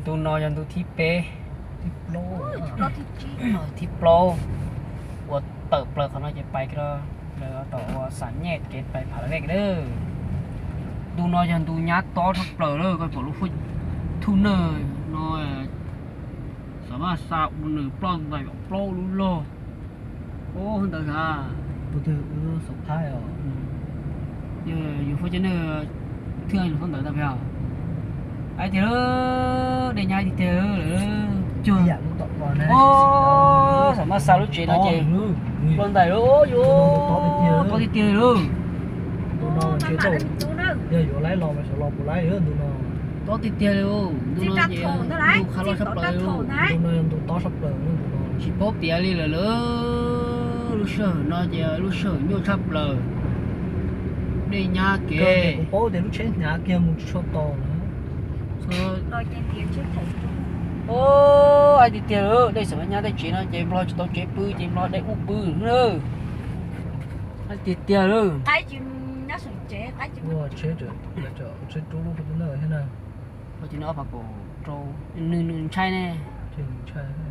Ntu no yog ntu thib peb, thib plaub uas tawm plaws qhov no ces pais kiag rau tom uas xam nyej kev pais Pha La Vej lawm. Ntu no yog ntu nyab tob tshaj plaws lawm, koj pom lub huaj thuj nawj no, xam maj xa ua nws ploj ntais plaub lub log. Ub, ntawd a, tus twg xov phaib os? Yus huaj cov neeg thiaj lus ntawd tau pes os. Ais tiag, dej nyab tiag tiag lawm. Cuag, xam maj xa lub tsev no ces ploj ntais lawm, yuav tob tiag tiag lawm. Tob tiag tiag li, ntu no ces ntu qhov loj tshaj plaws, tsis paub piav li lawm lauj. Lub sij hawm no ces lub sij hawm nyuaj tshaj plaws, dej nyab kev. Kuv paub tias lub tsheb hnyav kiag mus tsis tshua tos lawm. Ais tiag tiag lawm, dej xam maj nyab tej tsev no ces Nplog tsis tau tsev pw ces Nplog dej ub pw na. Ais tiag tiag lawm. Ua tsheb, tsheb rub lub thiab na. Ua ces nws ob phav kaum rau, nws, nws ntshai ne.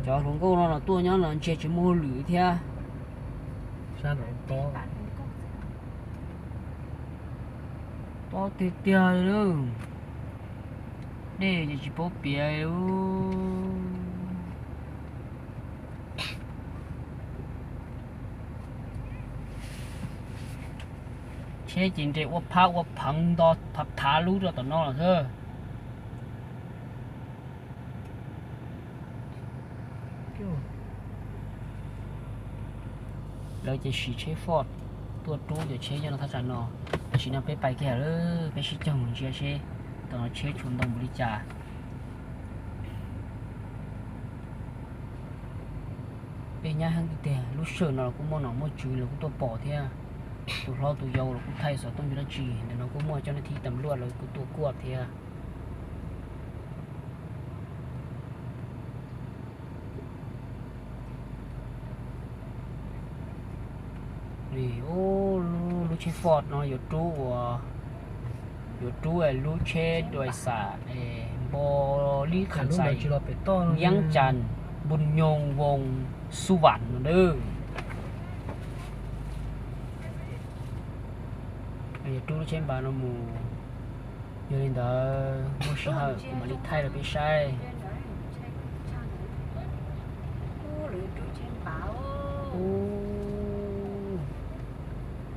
Cov hluas nkauj no los tuaj nyob no ntsiag tsis muaj hauj lwm thiab. Tob tiag tiag li, dej ces tsis paub piav li. Tsheb ces nres ua phab ua pheev nto phav phav lub rau tom no lawm xwb. Lawv ces siv tsheb Ford tuaj rub cov tsheb nyob rau thaj tsam no. Tam sim no peb pais kiag lawm, peb sib caug mus ntsia seb tom no tsheb tshuav ntau npaum li cas. Dej nyab heev tiag tiag, lub sij hawm no los kuj muaj nom muaj tswv los kuj tuaj pom thiab. Tus hlob tus yau los kuj thaij xov tooj ntawm dab tsi, ntawm no kuj muaj cov neeg thib tam luaj los kuj tuaj kuaj thiab. Lub tsheb Ford no yuav rub ua, yuav rub lub tsheb dua xam npo lib kham xais Viav Cas, Npus Nyoog, Voos Xub Vam no nawb. Yuav rub lub tsheb npav no mus. Yog li ntawd muaj sij hawm kuv mam li thaij rau peb saib.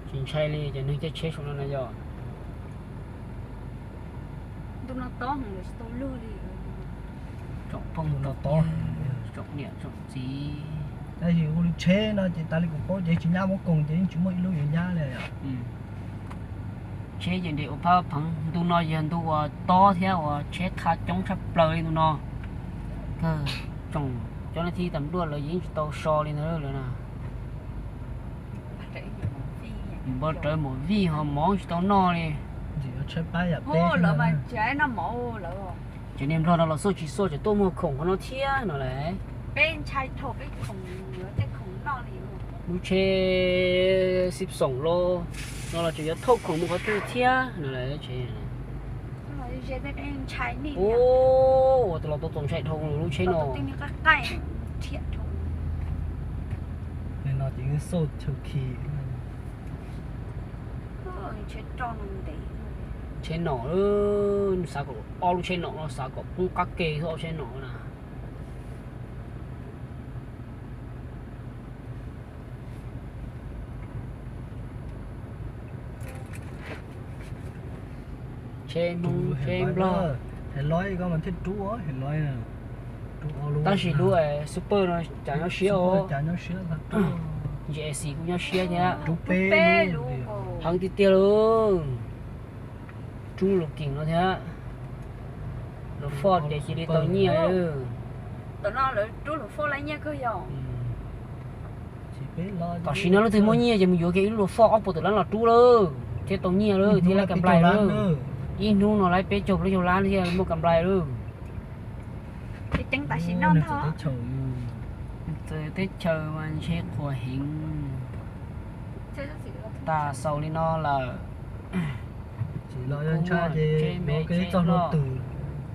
Tsis ntshai li cov neeg caij tsheb saum no na yog. Tsoom phooj ywg, tsoom niam tsoom txiv. Tab sis hu li tsheb no ces tas li kuv paub ces tsis nyab muab koom ces yeej tsis muaj ib lub yuav nyab li. Tsheb ces nres ua phab pheev, ntu no yog ntu uas tob thiab uas tsheb qha coob tshaj plaws li ntu no. Kawg tsoom cov neeg thib tam luaj lawv yeej tsis tau so li ntawd lawm na. Npau rawv mus vij ho mov tsis tau noj li. Cov niag nplog no los xuaj tsis xuaj tseem tuaj muag khoom qhov no thiab no las. Lub tsheb xib xoom los no los tseem yuav thauj khoom mus qhov twg thiab no las. Ua tus los tau txaus ntshai dhau lub tsheb no. Tsheb nom, xav kom ob lub tsheb nom no xav kom poob qab ke xwb ob lub tsheb nom na. Tsheb Hmoob tsheb Nplog. Tab sis lub Super no cas nyob siab os. Ntshe ac kuj nyob siab thiab. Heev tiag tiag lauj. Rub lus keem no thiab. Lus foj ces cia li tau nyiaj. Tam sim no leej twg muaj nyiaj ces mus yuav kiag ib lub lus foj ob puas tawm lab los rub lawm thiaj tau nyiaj lawm thiaj laib kam nplais lawm. Ib hnub no laib peb caug plaub caug lab thiaj muaj kam nplais lawm. Teb chaws mas ntshe qhuas heev. Tas xaus li no lawm. Tsis los yog ntshai ces yuav kev txog hluav taws.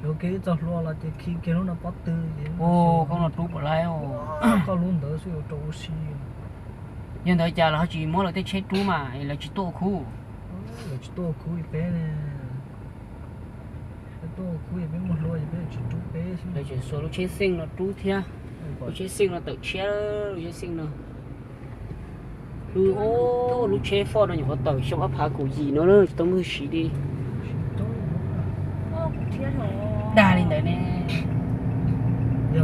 Yuav kev txog hlua los ces khi kiag lub no pob tw ces. Koj no rub puas laib os. Koj lub ntawd xwb yuav rau ua si. Yog ntawd cas lawv ho tsis muab lawv tej tsheb rub mas lawv tsis tuaj ua khub. Lawv tsis tuaj ua khub li peb ne. Lawv tuaj ua khub es peb muaj hlua es peb tsis rub peb xwb. Lawv tseem xuas lub tsheb xeej no rub thiab. Lub tsheb xeej no tawm tshiab, lub tsheb xeej no. Lub, lub tsheb Ford no nyuam qhuav tawm xyoo ob phav kaum yim no na, tsis tau muaj siv li. Dag li ntawd ne.